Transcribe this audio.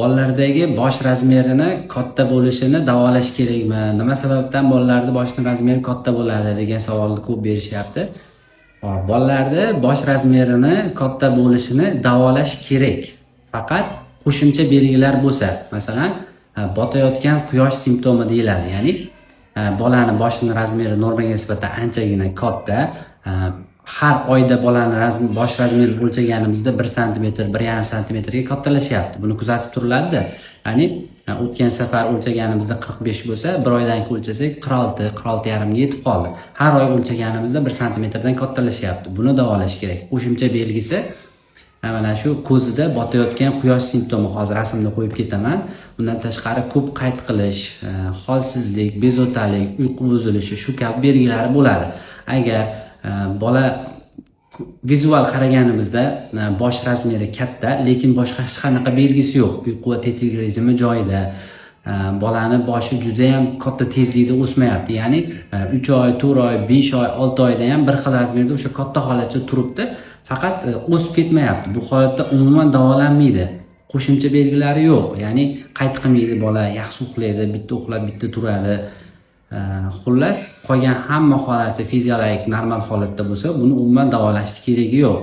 Bolalardagi bosh razmerini katta bo'lishini davolash kerakmi? Nima sababdan bolalarda boshning razmeri katta bo'ladi degan savolni ko'p berishyapti. Hop, bolalarda bosh razmerini katta bo'lishini davolash kerak. Faqat qo'shimcha belgilar bo'lsa, masalan, botayotgan quyosh simptomi deyiladi. Ya'ni bolani boshini razmeri normaga nisbatan anchagina katta. Har oyda bolani bosh razmerini o'lchaganimizda 1 santimetr, 1,5 santimetrga kattalashyapti. Buni kuzatib turiladida. Ya'ni o'tgan safar o'lchaganimizda 45 bo'lsa, bir oydan keyin o'lchasak 46, 46,5 ga yetib qoldi. Har oy o'lchaganimizda 1 santimetrdan kattalashyapti. Buni davolash kerak. Qo'shimcha belgisi mana shu ko'zida botayotgan quyosh simptomi, hozir rasmda qo'yib ketaman. Undan tashqari ko'p qayt qilish, holsizlik, bezovtalik, uyqu buzilishi, shu kabi belgilari bo'ladi. Agar bola vizual qaraganimizda bosh razmeri katta, lekin boshqa hech qanaqa belgisi yo'q. Uyqu va tetik rejimi joyida. Bolani boshi juda ham katta tezlikda o'smayapti. Ya'ni 3 oy, 4 oy, 5 oy, 6 oyda ham bir xil razmerda o'sha katta holatcha turibdi. Faqat o'sib ketmayapti. Bu holatda umuman davolanmaydi. Qo'shimcha belgilari yo'q. Ya'ni qayt qilmaydi bola, yaxshi uxlaydi, bitta uxlab, bitta turadi. Xullas, qolgan hamma holati fiziologik normal holatda bo'lsa, buni umuman davolashni keragi yo'q.